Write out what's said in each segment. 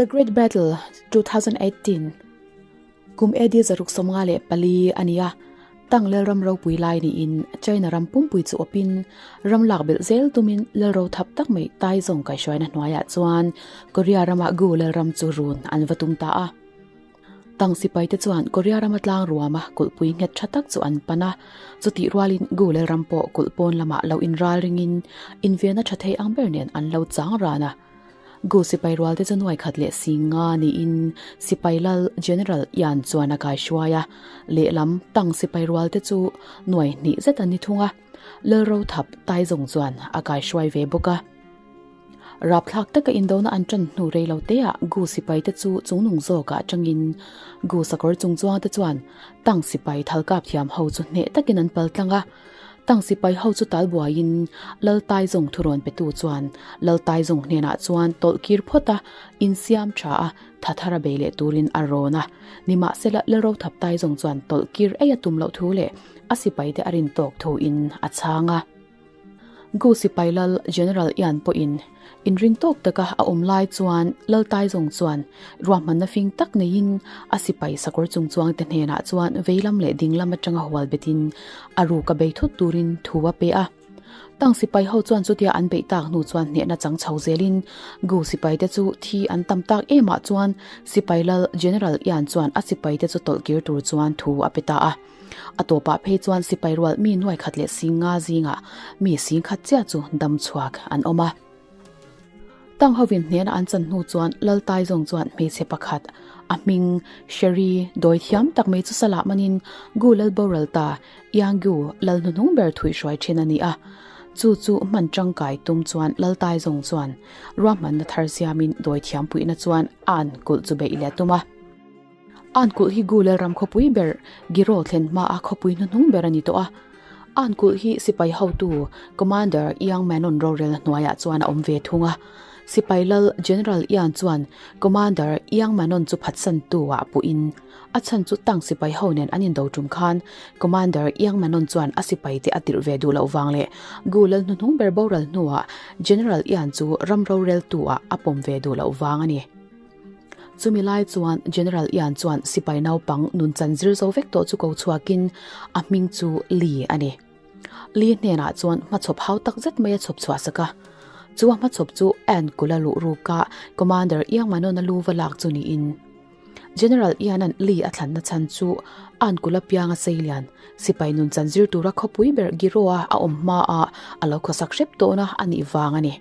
The Great Battle 2018 Kum AD 654 a ni a, Tang Lalram ropui lai niin China ram pumpui chu awpin ram lak belh zel tumin lalro thap tak mai Taizong kaihhruaina hnuaiah chuan Korea rama Gu Lalram chu run an va tum ta a. Tang sipaite chuan Korea rama tlang ruama kulhpui nghet tha tak chu an pan a, chutih rualin Gu Lalram pawh kulh pawn lamah lo inral ringin invenna tha thei ang ber nen an lo chang ran a. Gu sipai rualte chu nuai khat leh si nga niin sipai lal General Yan chuan a kaihruai a, lehlam Tang sipai rualte chu nuai hnih zet an ni thung a, Lalrothap Taizawng chuan a kaihruai ve bawk a. Rapthlak taka indona an tan hnu rei lo teah Gu sipaite chu chungnung zawkah atangin Gu sakawr chungchuangte chuan Tang sipai thalkap thiam ho chu hneh takin an pal tlang a. Tang sipai ho chu tal buaiin Lal Taizawng thurawn petu chuan Lal Taizawng hnenah chuan tawlh kir phawt a, insiam tha a, thathara bei leh turin a rawn a. Nimahsela Lalrothap Taizawng chuan tawlh kir ei a tum loh thu leh a sipaite a rin tawk thuin a chhang a. Gu sipai lal General Ian pawhin inring tawk taka a awm lai chuan Lal Taizawng chuan ruahmanna fing tak neiin a sipai sakawr chungchuangte hnenah chuan veilam leh dinglam atanga hual betin a ruk a bei thut turin thu a pe a. Tang sipai ho chuan chutia an beih tak hnu chuan hnehna chang chho zelin Gu sipaite chu thi an tam tak emah chuan sipai lal General Ian chuan a sipaite chu tawlh kir tur chuan thu a pe ta a. A tawpah phei chuan sipai rual mi nuai khat leh sing nga zingah mi sing khat chiah chu dam chhuak an awm a. Tang hovin hnena an chan hnu chuan Lal Taizawng chuan hmeichhe pakhat a hming Sherry dawi thiam tak mai chu salah manin Gu Lal boral ta Yang Gu Lal hnuhnung ber thuihhruai thin a ni a. Chu chu hman tangkai tum chuan Lal Taizawng chuan ruahmanna thar siamin dawi thiam puihna chuan an kulh chu beih leh a tum a. An kulh hi Gulel ram khawpui ber Giro thlen hmaa khawpui hnuhnung ber a ni tawh a. An kulh hi sipai hotu Commander Yang Menon rorelna hnuaiah chuan a awm ve thung a. Sipai lal General Yan chuan Commander Yang Menon chu phatsantu ah puhin a chhan chu Tang sipai ho nen an indo tum khan Commander Yang Menon chuan a sipaite a tirh ve duh loh vang leh Gulel hnuhnung ber boral hnuah General Yan chu ram roreltu ah a pawm ve duh loh vang a ni. Chumi lai chuan General Ian chuan sipai naupang nun chan zir zo vek tawh chu ko chhuakin a hming chu Lee a ni. Lee hnenah chuan hmachhawp hau tak zet mai a chhawp chhuah sak a. Chu a hmachhawp chu Ann Kula luh ruka Commander Iang Manona lu va lak chu niin General Ian-a'n Lee a thlanna chhan chu Ann Kula pianga seilian sipai nun chan zir tura khawpui ber Giroa a awm hmaah a lo khawsak hrep tawhna a nih vang a ni.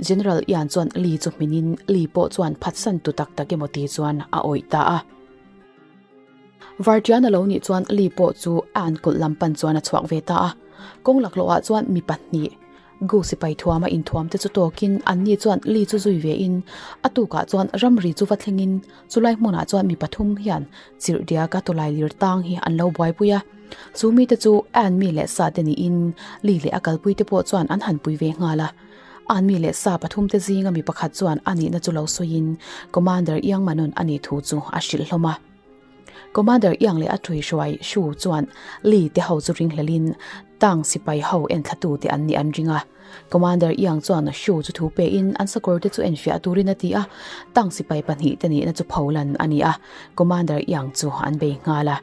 General Ian chuan Lee chu hminin Lee pawh chuan phatsan tu tak tak emaw ti chuan a awih ta a. Vartian a lo nih chuan Lee pawh chu a an kulh lam pan chuan a chhuak ve ta a. Kawng laklawh ah chuan mi pahnih Gu sipai thuama inthuam te chu tawkin anni chuan Lee chu zui ve in a tukah chuan ramri chu va thlengin chulai hmunah chuan mi pathum hian chirhdiaka tawlai lir tang hi an lo buaipui a. Chu mite chu Ann mi leh sa te niin Lee leh a kalpui te pawh chuan an han pui ve nghal a. Ann mi leh sa pathum te zinga mi pakhat chuan a nihna chu lo sawiin Commander Iang Manon a nih thu chu a hrilh hlawm a. Commander Iang leh a tui hruai Shu chuan Lee te ho chu ringhlelin Tang sipai ho enthlatu te an nih an ring a. Commander Iang chuan Shu chu thu pein an sakawr te chu enfiah turin a ti a, Tang sipai pahnih te nihna chu pholan a ni a, Commander Iang chu an bei nghal a.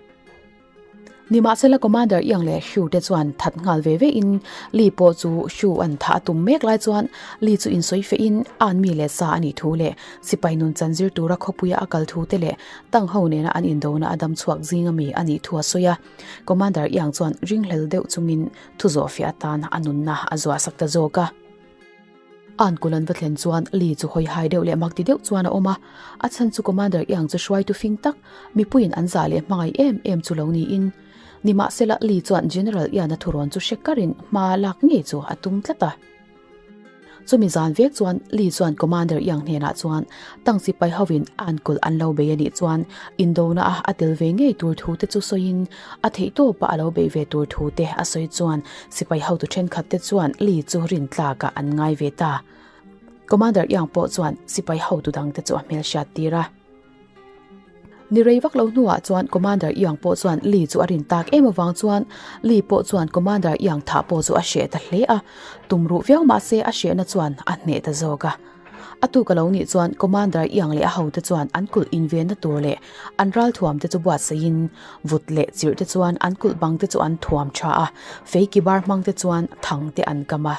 Nimahsela Commander Iang leh Shu te chuan that nghal ve ve in Li pawh chu Shu an thah a tum mek lai chuan Li chu insawi feh in an mi leh sa a nih thu leh sipai nun chan zir tura khawpuia a kal thu te leh Tang ho nena an indona a dam chhuak zing ami a nih thu a sawi a. Commander Iang chuan ringhlel deuh chungin thu zawhfiah atan a nunna a zuah sak ta zawk a. An kul an va thlen chuan Li chu hawi hai deuh leh mak ti deuh chuan a awm a, a chhan chu Commander Yang chu hruaitu fing tak, mipuiin an zah leh hmangaih em em chu lo niin. Nimahsela Li chuan General Yan-a thurawn chu hre karin hma lak ngei chu a tum tlat a. Chumi zan vek chuan Li chuan Commander Yang hnenah chuan Tang sipai hovin an kul an lo bei a nih chuan indona a a tel ve ngei tur thu te chu sawiin a theihtawpah a lo bei ve tur thu te a sawi chuan Sipai hotu thenkhat te chuan Li chu rin tlakah an ngai ve ta. Commander Yang pawh chuan sipai hotu dang te chu a hmel hriat tir a. Ni rei vak lo hnuah chuan Commander Yang pawh chuan Li chu a rin tak em avang chuan Li pawh chuan Commander Yang thah pawh chu a hreh ta hle a. Tum ruh viau mahse a hrehna chuan a hneh ta zawk a. A tuk a lo nih chuan Commander Iang leh a hote chuan an kulh invenna tur leh an ralthuam te chu buatsaihin vut leh chirh te chuan an kulh bang te chu an thuam tha a, fei ki bar hmang te chuan thang te an kam a.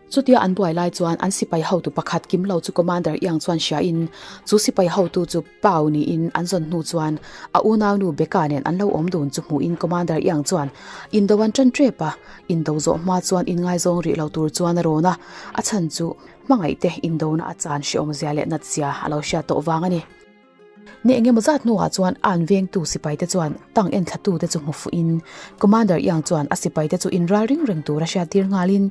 Chutia an buai lai chuan an sipai hotu pakhat kim lo chu Commander Iang chuan hriain chu sipai hotu chu Pau niin an zawn hnu chuan a unaunu Becca nen an lo awm dun chu hmuhin Commander Iang chuan indo an tan tep a, indo zawh hma chuan inngaizawng rih lo tur chuan a rawn a, a chhan chu hmangaihte indona a chan hrehawmzia leh natzia a lo hriat tawh vang a ni. Ni engemaw zat hnuah chuan an vengtu sipaite chuan tang enthlatute chu hmu fuhin Commander Iang chuan a sipaite chu inral ring reng tur a hriattir nghalin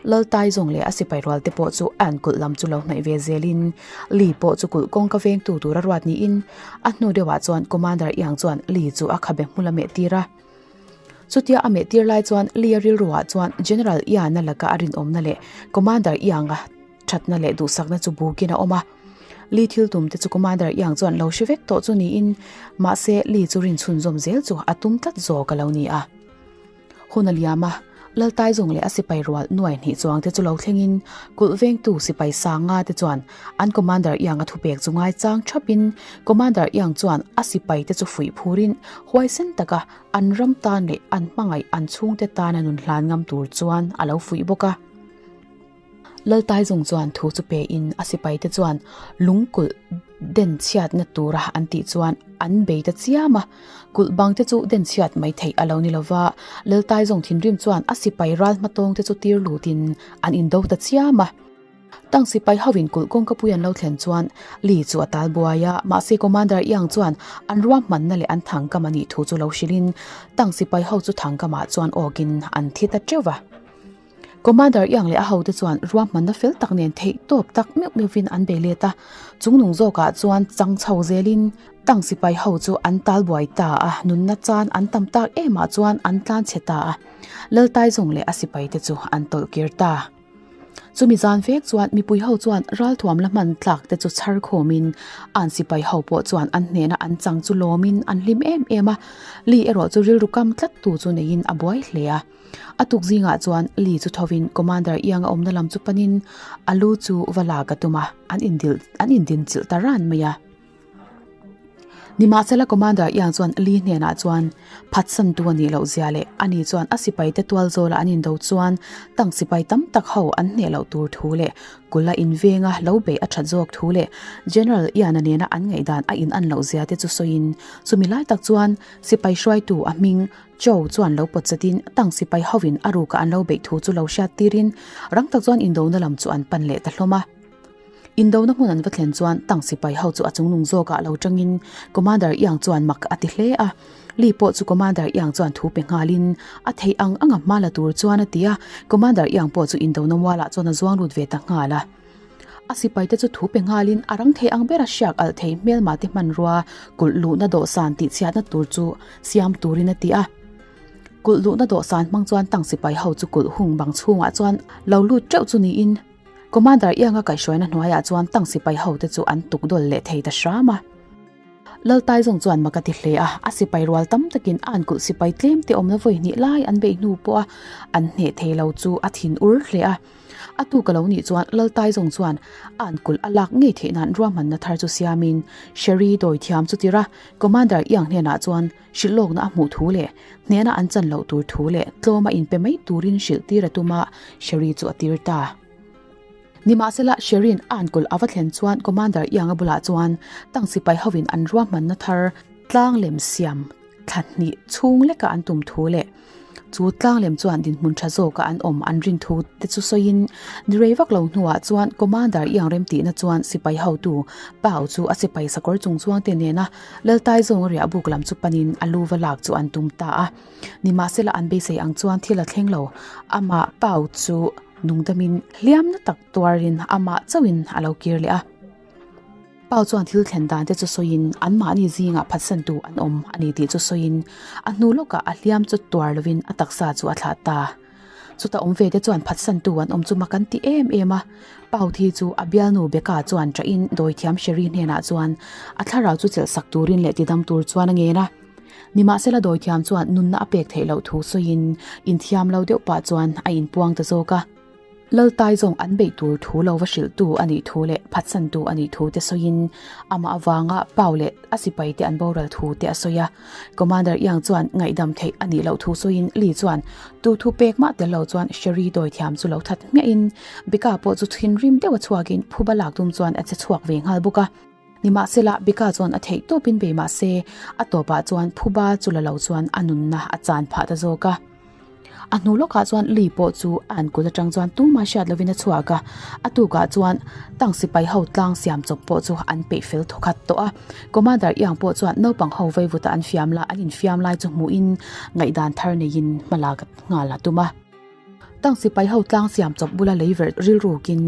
Lal Taizawng leh a sipai rualte pawh chu an kulh lam chu lo hnaih ve zelin Li pawh chu kulh kawngka vengtu tura ruat niin a hnu deuhah chuan Commander Iang chuan Li chu a khabe hmul a meh tir a. Chutia a meh tir lai chuan Li a rilruah chuan General Iana laka a rinawmna leh Commander Ianga thatna leh duhsakna chu bukin a awm a. Li thil tum te chu Commander Iang chuan lo hre vek tawh chu niin mahse Li chu rinchhunzawm zel chu a tum tlat zawk a lo ni a. Hun a liam a, Laltaizawng leh a sipai rual nuai hnih chuang te chu lo thlengin kulh vengtu sipai sanga te chuan an Commander Iang a thupek chu ngaichang thapin Commander Iang chuan a sipai te chu fuih phurin huaisen taka an ram tan leh an hmangaih an chhungte tana nun hlan ngam tur chuan a lo fuih bawk a. Laltaizawng chuan thu chu pe in a sipai te chuan lungkulh den chhiatna tura an tih chuan an bei ta chiam a, kulh bang te chu den chhiat mai theih a lo ni lova, Laltaizawng thinrim chuan a sipai ral hmatawng te chu tir lut in an indo ta chiam a. Tang sipai ho in kulh kawngkapui an lo thlen chuan Li chu a tal buai a, mahse Commander Yang chuan an ruahmanna leh an thangkam a nih thu chu lo hrilh in tang sipai ho chu thangkamah chuan awk in an thi ta teuh va. Commander Iang leh a hote chuan ruahmanna fel tak nen theih tawp tak meuh meuhvin an bei let a, chungnung zawkah chuan chang chho zelin tang sipai ho chu an tal buai ta a, nunna chan an tam tak emah chuan an tlan chhe ta a, Laltaizawng leh a sipaite chu an tawlh kir ta. Chumi zan vek chuan mipui ho chuan ralthuam la hman tlak te chu chhar khawmin an sipai ho pawh chuan an hnena an chang chu lawmin an hlim em em a, Li erawh chu rilru kam tlat tu chu neiin a buai hle a. A tuk zingah chuan Li chu thovin Commander Iang a awmna lam chu panin a lu chu va lak a tum a, an indil an indin chilh ta ran mai a. Nimahsela Commander Iang chuan Li hnenah chuan phatsan tu a nih loh zia leh ani chuan a sipaite tual zawla an indo chuan tang sipai tam tak ho an hneh loh tur thu leh kula invenga lo beih a that zawk thu leh General Ian-a nena an ngaihdan a in an loh zia te chu sawiin chumi lai tak chuan sipai hruaitu a hming Cho chuan lo pawt chatin tang sipai hovin a ruka an lo beih thu chu lo hriat tirin rang tak chuan indona lam chu an pan leh ta hlawm a. Indona hmun an va thlen chuan tang sipai ho chu a chungnung zawkah lo tangin Commander Iang chuan mak a ti hle a. Li pawh chu Commander Iang chuan thu pe nghalin a theih ang anga hma la tur chuan a ti a, Commander Iang pawh chu indona mualah chuan a zuang lut ve ta nghal a. A sipaite chu thu pe nghalin a rang thei ang bera hriak alh thei hmelmate hmanrua kulh luhna dawhsan tihchhiatna tur chu siam turin a ti a. Kulh luhna dawhsan hmang chuan tang sipai ho chu kulh hung bang chhungah chuan lo lut teuh chu niin Commander Ianga kaihhruaina hnuaiah chuan tang sipai hote chu an tuk dawl leh thei ta hram a. Laltaizawng chuan mak a ti hle a, a sipai rual tam takin a an kulh sipai tlem te awmna vawi hnih lai an beih hnu pawha an hneh thei lo chu a thin ur hle a. A tuk a lo nih chuan Laltaizawng chuan a an kulh a lak ngei theih nan ruahmanna thar chu siamin Sherry dawithiam chu tir a, Commander Iang hnenah chuan hrilh lawkna a hmuh thu leh hnehna an chan loh tur thu leh tlawma inpe mai turin hrilh tir a tum a, Sherry chu a tir ta. Nimahsela, Sherin a an kulh a va thlen chuan Commander Ianga bulah chuan tang sipai hovin an ruahmanna thar tlang lem siam thla hnih chhung leka an tum thu leh chu tlang lem chuan dinhmun tha zawka an awm an rin thu te chu sawiin ni rei vak lo hnuah chuan Commander Iang remtihna chuan sipai hotu Pau chu a sipai sakawr chung chuang te nena Laltai zawnga riah buk lam chu panin a lu va lak chu an tum ta a. Nimahsela an beisei ang chuan thil a thleng lo, amah Pau chu Nungdamin hliamna tak tuarin amah chauhin a lo kir leh a. Pau chuan thil thlen dan te chu sawiin anmahni zingah phatsantu an awm a ni tih chu sawiin a hnu lawkah a hliam chu tuar lovin a taksa chu a thlah ta. Chuta awm ve te chuan phatsantu an awm chu mak an ti em em a. Pau thi chu a bialnu Becca chuan ṭahin dawithiam Sherry hnenah chuan a thlarau chu chelh sak turin leh tidam tur chuan a ngen a. Nimahsela dawithiam chuan nunna a pek theih loh thu sawiin inthiam lo deuh pah chuan a inpuang ta zawk a. Laltai zawng an beih tur thu lo va hrilhtu a nih thu leh phatsantu a nih thu te sawiin amah avanga Pau leh a sipaite an boral thu te a sawi a. Commander Yang chuan ngaihdam theih a nih loh thu sawiin Li chuan tu thu pek mah tel lo chuan Sherry dawithiam chu lo that hmiahin Bika pawh chu thinrim deuha chhuakin phuba lak tum chuan a che chhuak ve nghal bawk a. Nimahsela Bika chuan a theih tawpin bei mah se a tawpah chuan phuba chu la lo chuan a nunna a chan phah ta zawk a. A hnu lawkah chuan Li pawh chu an kut atang chuan tumah hriat lovin a chhuak a, a tukah chuan tang sipai ho tlang siam chawp pawh chu an peih fel thawkhat tawh a. Commander Yang pawh chuan naupang ho veivuta an fiam la an infiam lai chu hmuhin ngaihdan thar neiin hma lak nghal a tum a. Tang sipai ho tlang siam chawp bula leiverh rilrukin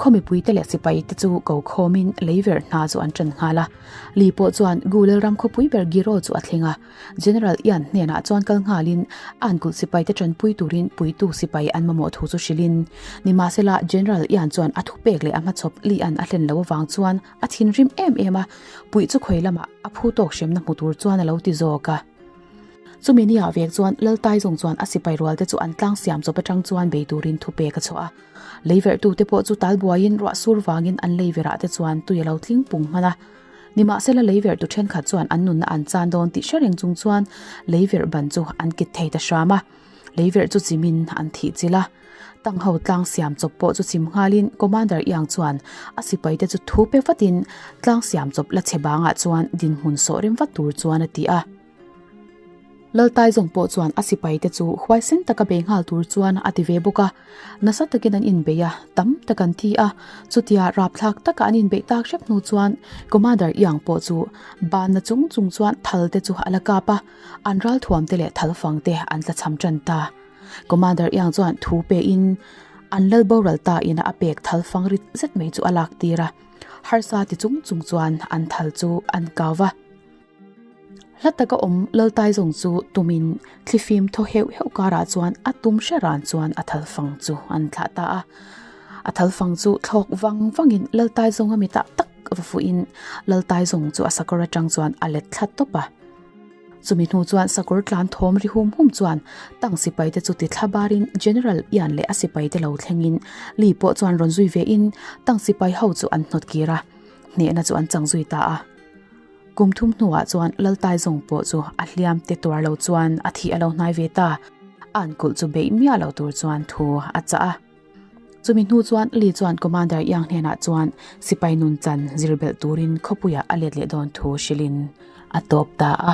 khaw mipuite leh sipaite chu ko khawmin leiverh hna chu an ṭan nghal a. Li pawh chuan Gulel ram khawpui ber Giro chu a thleng a. General Ian hnenah chuan kal nghalin an kulh sipaite ṭanpui turin puitu sipai an mamawh thu chu hrilhin. Nimahsela, General Ian chuan a thupek leh a hmachhawp Li-an a hlen lo avang chuan a thinrim em em a, puih chu khawi lamah a phu tawk hremna hmu tur chuan a lo ti zawk a. Chumi nia vek chuan Laltai zawng chuan a sipai rualte chu an tlang siam chawp atang chuan bei turin thupek a chhuah a. Leiverhtute pawh chu talbuaiin ruah sur vangin an leiverah te chuan tui a lo tling pung hman a. Nimahsela leiverhtu thenkhat chuan an nunna an chan dawn tih hre reng chung chuan leiverh ban chu an kit thei ta hram a. Leiverh chu chimin an thih chilh a. Tang ho tlang siam chawp pawh chu chim nghalin Commander Yang chuan a sipaite chu thu pe vatin tlang siam chawp la chhe bangah chuan dinhmun sawh rem vat tur chuan a ti a. Laltai zawng pawh chuan a sipaite chu huaisen taka bei nghal tur chuan a ti ve bawk a. Nasa takin an inbei a, tam tak an thi a. Chutia rapthlak taka an inbeih tak hrep hnu chuan Commander Yang pawh chu banna chung chung chuan thal te chu a la kap a, an ralthuam te leh thal fang te an tla cham tan ta. Commander Yang chuan thu pein an lal boral ta ina a pek thal fang rit zet mai chu a lak tir a. Harsa ti chung chung chuan an thal chu an kau va. Hla taka awm Laltai zawng chu tumin thlifim thaw heuh heuh karah chuan a tum hre ran chuan a thal fang chu an thlah ta a. A thal fang chu thlawk vang vangin Laltai zawnga mitah tak va fuhin Laltai zawng chu a sakawr atang chuan a let thla tawp a. Chumi hnu chuan sakawr tlan thawm ri hum hum chuan tang sipaite chu ti thla barin General Ian leh a sipaite lo thlengin Li pawh chuan rawn zui vein tang sipai ho chu an hnawt kir a, hnehna chu an chang zui ta a. Kum thum hnuah chuan Laltai zawng pawh chu a hliam te tuar lo chuan a thih a lo hnai ve ta. An kulh chu beih miah lo tur chuan thu a chah a. Chumi hnu chuan Li chuan Commander Yang hnenah chuan sipai nun chan zir belh turin khawpuiah a let leh dawn thu hrilhin a tawp ta a.